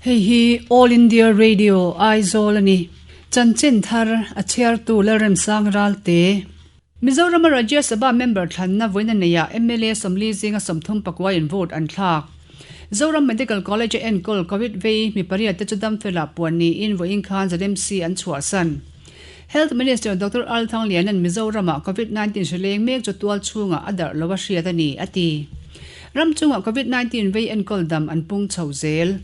Hei hi All India Radio Aizawl a ni. Chanchin thar a chhiartu Lalremsang Ralte. Mizorama Rajya Sabha member thlanna vawiin a neihah mla 40 zinga 34 in vote an thlak. Zoram Medical College a enkawl Covid vei mi pariat te chu damfela puan niin vawiin khan ZMC an chhuahsan. Health Minister Doctor Al Thangliana'n Mizoramah Covid 19 hri leng mek chu tual chhungah a darh lo a hriat a ni, a ti. Ram chungah Covid 19 vei enkawl dam an pung chho zel.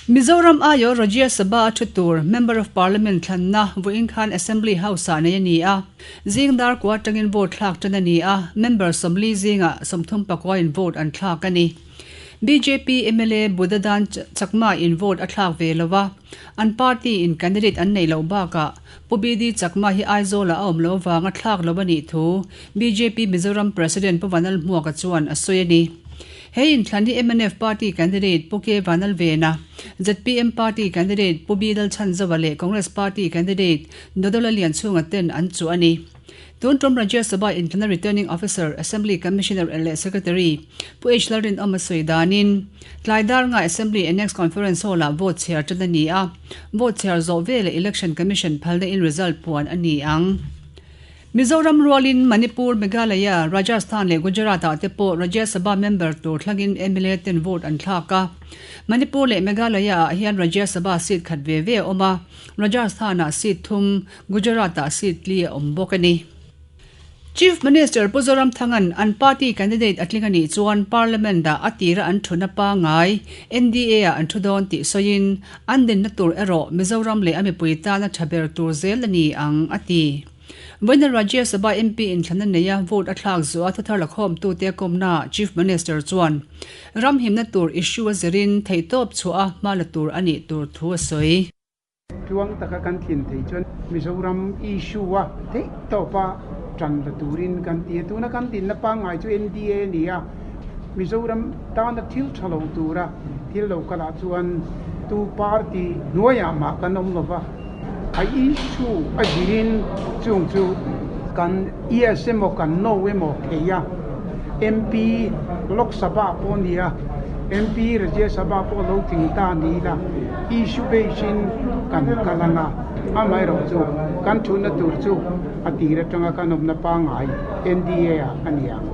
Mizoram aiawh Rajya Sabha a thu tur Member of Parliament thlanna vawiin khan Assembly House-ah nei a ni a. Zing dar kua atangin vote thlak tan a ni a, member 40 zingah 34 in vote an thlak a ni. Bjp mla Buddhadan Chakma in vote a thlak ve lo a. An party in candidate an neih loh bakah Pu BD Chakma hi Aizawlah a awm loh avanga thlak lo a nih thu bjp Mizoram President Pu Vanal Hmuaka chuan a sawi a ni. He inthlan hi mnf party candidate Pu K Vanalvena, zpm party candidate Pu B Lalchhanzova leh Congress party candidate Dodola Lianchhunga ten an chuh a ni. Tun tum Rajya Sabha inthlana Returning Officer, Assembly Commissioner leh Secretary Pu H Lalrinawma sawi danin, tlai dar nga Assembly Annex Conference Hall-ah vote chhiar tan a ni a, vote chhiar zawh veleh Election Commission phalna in result puan a ni ang. Mizoram rualin Manipur, Meghalaya, Rajasthan leh Gujarat-ah te pawh Rajya Sabha member tur thlangin mla ten vote an thlak a. Manipur leh Meghalaya-ah hian Rajya Sabha seat khat ve ve a awm a, Rajasthan-ah seat thum, Gujarat-ah seat li a awm bawk a ni. Chief Minister Pu Zoramthanga'n an party candidate a tling a nih chuan Parliament-ah a tira an thuna pangngai NDA-ah an thu dawn tih sawiin an dinna tur erawh Mizoram leh a mipui tana tha ber tur zel a ni ang, a ti. Vawiina Rajya Sabha MP inthlan a nei a, vote a thlak zuah a thuthar lakhawmtute a kawmnaah Chief Minister chuan ram himna tur issue a zirin theihtawp chhuah a hma la tur a nih tur thu a sawi. Tluang taka kan tlin thei chuan Mizoram issue a theih tawpa tan la turin kan ti a, tuna kan dinna pangngai chu NDA a ni a, Mizoram tana thil tha lo tura thil lo kalah chuan tu party hnuaiah mah kan awm lova, a issue a zirin chung chu kan yes emaw kan no emaw thei a, MP Lok Sabha pawh a ni a, MP Rajya Sabha pawh lo tling ta ni ila. Issue base in kan kal ang a, amaherawh chu kan thutna tur chu a tir atanga kan awmna pangngai NDA ah a ni ang.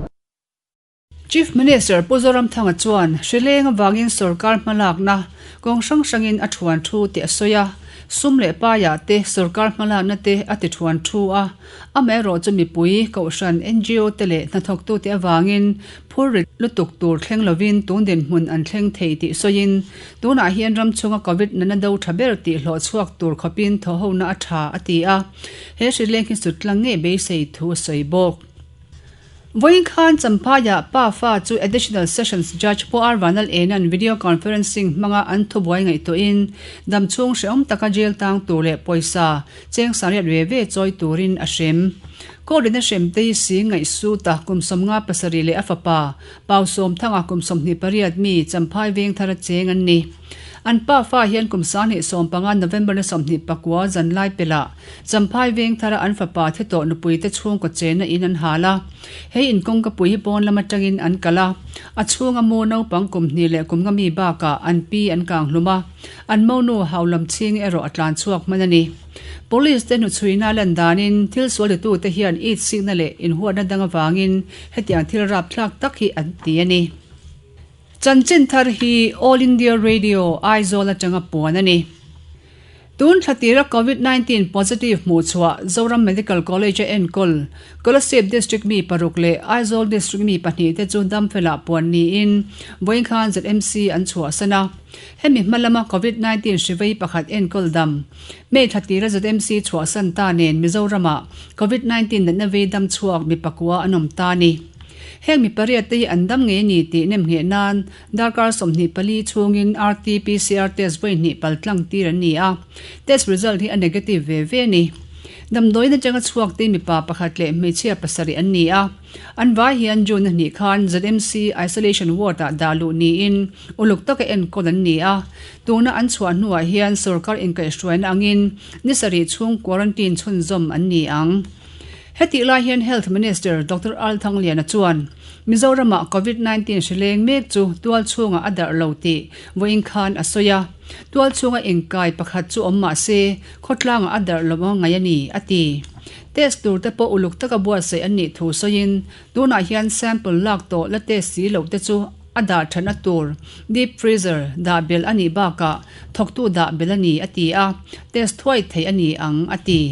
Chief Minister Pu Zoramthanga chuan hrileng avangin sorkar hmalakna kawng hrang hrangin a thuan thu tih a sawi a, sum leh paiah te sorkar hmalakna te a ti thuan thu a, amaherawh chu mipui, kohhran, ngo te leh hnathawktute avangin Phur rit lutuk tur thleng lovin tun dinhmun an thleng thei tih sawiin, tunah hian ram chhunga Covid nana do tha ber tih hlawh chhuak tur khawpin thawhhona a tha, a ti a. He hrileng hi sut tlang ngei beisei thu a sawi bawk. Vawiin khan Champhaiah pa fa chu Additional Sessions Judge Pu R Vanal Ena'n video conferencing hmanga an thubuai ngaihtuahin damchhung hrehawm taka jail tang tur leh pawisa cheng sariat ve ve chawi turin a hrem. Court-in a hrem te hi si ngaihsuta kum 57 leh a fapa Pau Sawmthanga kum 28 mi Champhai Vengthara cheng an ni. An pa fa hian kum 2015 November ni 29 zanlai pelhah Champhai Vengthara an fapa thi tawh nupuite chhungkaw chenna in an hal a. He in kawngkapui hi pawn lam atangin an kal a, a chhunga mu naupang kum hnih leh kum nga mi bakah an pi an kang hlum a, an monu haulam chhing erawh a tlan chhuak hman a ni. Police te hnuchhuina lan danin thil sualtitute hian it sikna leh inhuatna dang avangin hetiang thil rapthlak tak hi an ti a ni. Chanchin thar hi All India Radio, Aizawl atanga puan a ni. Tun thla tira Covid 19 positive hmuh chhuah Zoram Medical College a enkawl Kolasib District mi paruk leh Aizawl District mi pahnih te chu damfelah puan niin vawiin khan ZMC an chhuahsan a. Hemi hma lama Covid 19 hri vei pakhat enkawl dam May thla tira ZMC chhuahsan ta nen Mizoramah Covid 19 natna vei dam chhuak mi pakua an awm ta a ni. Heng mi pariat te hi an dam ngei a ni tih nemngheh nan darkar 24 chhungin RT-PCR test vawi hnih pal tlang tir an ni a, test result hi a negative ve ve a ni. Damdawiin atanga chhuak te mipa pakhat leh hmeichhia pasarih an ni a. An vai hian June a hnih khan ZMC Isolation Ward-ah dah luh niin uluk taka enkawl an ni a. Tuna an chhuah hnuah hian sorkar inkaihhruaina angin ni sarih chhung quarantine chhunzawm an ni ang. Hetih lai hian Health Minister Doctor Al Thangliana chuan Mizoramah Covid 19 hri leng mek chu tual chhungah a darh lo tih vawiin khan a sawi a, tual chhunga inkai pakhat chu awm mah se khawtlangah a darh lo a ngaih a ni, a ti. Test tur te pawh uluk taka buatsaih an nih thu sawiin tunah hian sample lak tawh la test si loh te chu a dah thatna tur deep freezer dah belh a nih bakah thawktu dah belh a ni, a ti a, test thuai theih a ni ang, a ti.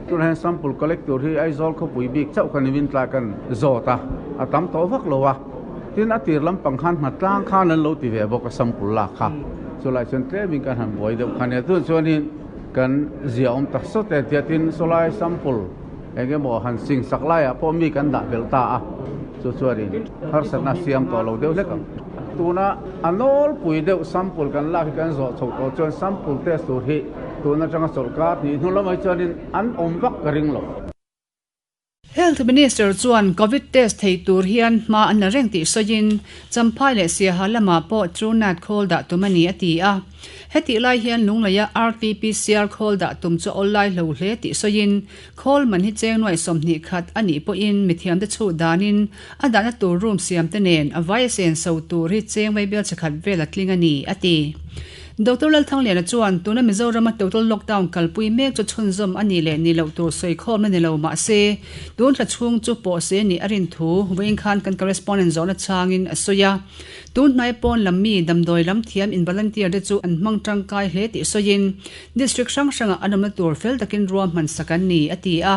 Tunah hian sample collect tur hi Aizawl khawpui bik chauh khan in tlai kan zawt a, a tam tawh vak lo a. Tin, a tir lampang khan hnatlang khan an lo ti ve bawk a sample lak kha. Chulai chuan tlemin kan han buai deuh kha nia. Tunah chuanin kan ziaawm tak sawt e tia tin sawlai sample eng emaw han sing sak laiah pawh mi kan dah belh ta a, chu chuanin harsatna siam tawh lo deuh hlek ang. Tuna a nawlpui deuh sample kan lak hi kan zawh chho tawh chuan sample test tur hi Tun atanga chawlhkar hnih hnu lamah hi chuanin an awm vak ka ring lo. Health Minister chuan Covid test thei tur hian hma an la reng tih sawiin Champhai leh Siaha lamah pawh Truenat khawl dah tum a ni a ti a. Hetih lai hian Lungleia RT-PCR khawl dah tum chu a awl lai hlo hle tih sawiin khawl man hi cheng nuaih 20 khat a nih pawhin mithiamte chhuh danin a dahna tur room siamte nen a vai a senso tur hi cheng vaibel chhe khat vel a tling a ni a ti. Doctor Lalthangliana chuan tuna Mizorama total lockdown kalpui mek chu chhunzawm a nih leh nih loh tur sawikhawmna ni lo mah se, tun thla chhung chu pawh se nih a rin thu vawiin khan kan correspondent zawhna changin a sawi a. Tun hnai pawn lam mi damdawi lam thiam in volunteer te chu an hmang tangkai hle tih sawiin district hrang hrangah an awmna tur fel takin ruahman sak an ni a ti a.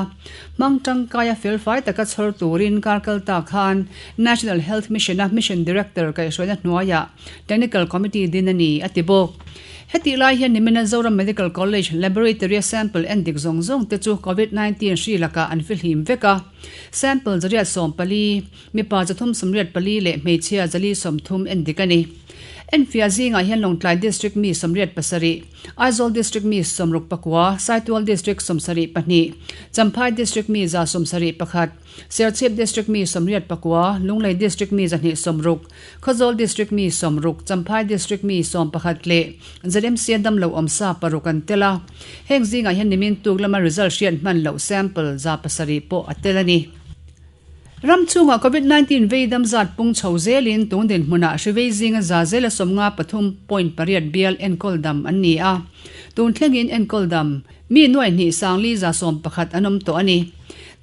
Hmang tangkaia felfai taka chhawr turin kar kal ta khan National Health Mission-a Mission Director kaihhruaina hnuaiah Technical Committee din a ni, a ti bawk. Hetih lai hian nimina Zoram Medical College Laboratory-a sample en dik zawng zawng te chu Covid 19 hri lakah an fihlim vek a. Sample 140, mipa 384 leh hmeichhia 430 en dik a ni. Enfiah zingah hian Lawngtlai District mi 87, Aizawl District mi 69, Saitual District 72, Champhai District mi 171, Serchhip District mi 89, Lunglei District mi 260, Khawzawl District mi 60, Champhai District mi 11 leh ZMC a damlo awmsa paruk an tel a. Heng zingah hian nimin tuk lama result hriat hman loh sample 700 pawh a tel a ni. Ram chhungah Covid 19 vei dam zat pung chho zelin tung dinhmunah hri vei zinga za zela 53.8 bial enkawl dam an ni a. Tun thlengin enkawl dam mi nuai hnih sangli 11 an awm tawh a ni.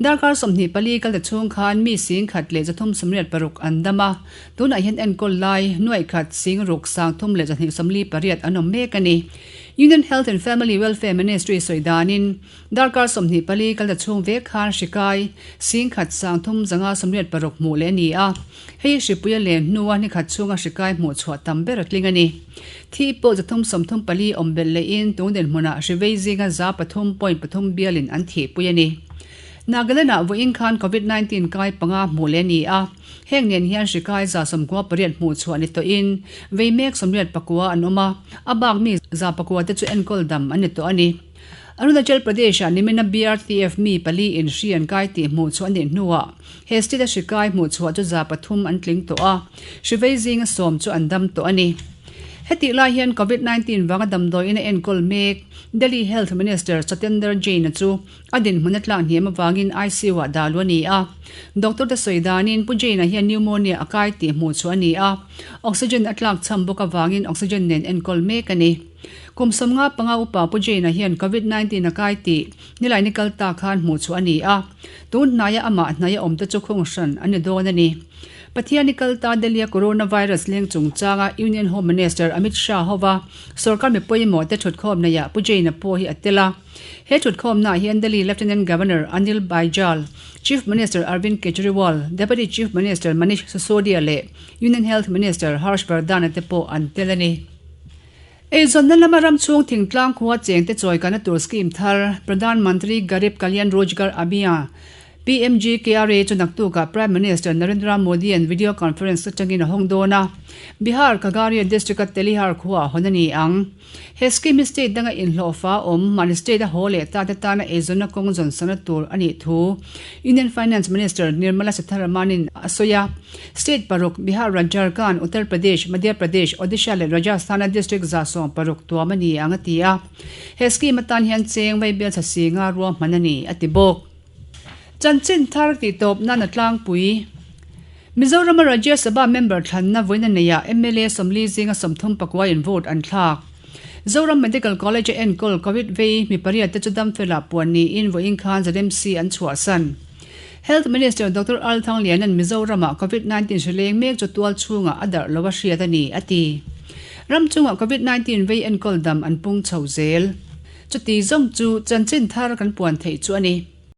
Darkar 24 kal ta chhung khan mi sing khat leh 386 an dam a, tunah hian enkawl lai nuaih khat sing ruk sang thum leh 248 an awm mek a ni. Union Health and Family Welfare Ministry sawi danin darkar 24 kal ta chhung vek khan hri kai sing khat sang thum 586 hmuh leh a ni a, hei hi hripuia len hnua ni khat chhunga hri kai hmuh chhuah tam ber a tling a ni. Thi pawh 334 awm belh lehin tung dinhmunah hri vei zinga 3.3 bialin an thihpui a ni. Nagaland-ah vawiin khan Covid 19 kai panga hmuh leh a ni a, heng nen hian hri kai 98 hmuh chhuah ni tawhin vei mek 84 an awm a, a bak mi 9 te chu enkawl dam an ni tawh a ni. Arunachal Pradesh-ah nimina BRTF mi pali in hri an kai tih hmuh chhuah a nih hnuah he state-a hri kai hmuh chhuah chu 300 an tling tawh a, hri vei zinga sawm chu an dam tawh a ni. Hetih lai hian Covid 19 vanga damdawiin a enkawl mek Delhi Health Minister Satyendar Jain-a chu A dinhmun a tlak hniam avangin ICU-ah dah luh a ni a. Doctor te sawi danin Pu Jane-a hian pneumonia a kai tih hmuh chhuah a ni a, oxygen a tlak cham bawk avangin oxygen nen enkawl mek a ni. Kum 55 upa Pu Jane-a hian Covid 19 a kai tih nilai ni kal ta khan hmuh chhuah a ni a, tun hnaia amah hnaia awmte chu khung hran a ni dawn a ni. Pathian ni kal ta Delhi-a coronavirus leng chungchanga Union Home Minister Amit Shah hova sorkar mi pawimawh te thutkhawm neiah Pu Jane-a pawh hi a tel a. He thutkhawmnaah hian Delhi Lieutenant Governor Anil Baijal, Chief Minister Arvind Kejriwal, Deputy Chief Minister Manish Sisodia leh Union Health Minister Harsh Vardhan-a te pawh an tel a ni. Eizawnna lama ram chhung thingtlang khua chengte chawikana tur scheme thar Pradhan Mantri Garib Kalyan Rojgar Abhiyan, PMGKRA, chu naktukah Prime Minister Narendra Modi-a'n video conference atangin a hawng dawn a, Bihar Khagaria district-a Telihar khuaah hawn a ni ang. He scheme hi state danga inhlawhfa awm, mahni state a haw leh ta te tana eizawnna kawng zawn sakna tur a nih thu Union Finance Minister Nirmala Sitharaman-in a sawi a. State paruk, Bihar, Jharkhand, Uttar Pradesh, Madhya Pradesh, Odisha leh Rajasthan-a district 16 tuam a ni ang a ti a. He scheme atan hian cheng vaibel chhasi nga ruahman a ni, a ti bawk. Chanchin thar tih tawp nan a tlangpui. Mizorama Rajya Sabha member thlanna vawiin a neihah mla 40 zinga 34 in vote an thlak. Zoram Medical College a enkawl Covid vei mi pariat te chu damfela puan niin vawiin khan ZMC an chhuahsan. Health Minister Doctor Al Thangliana'n Mizoramah Covid 19 hri leng mek chu tual chhungah a darh lo a hriat a ni, a ti. Ram chungah Covid 19 vei enkawl dam an pung chho zel. Chuti zawng chu chanchin thar kan puan theih chu a ni.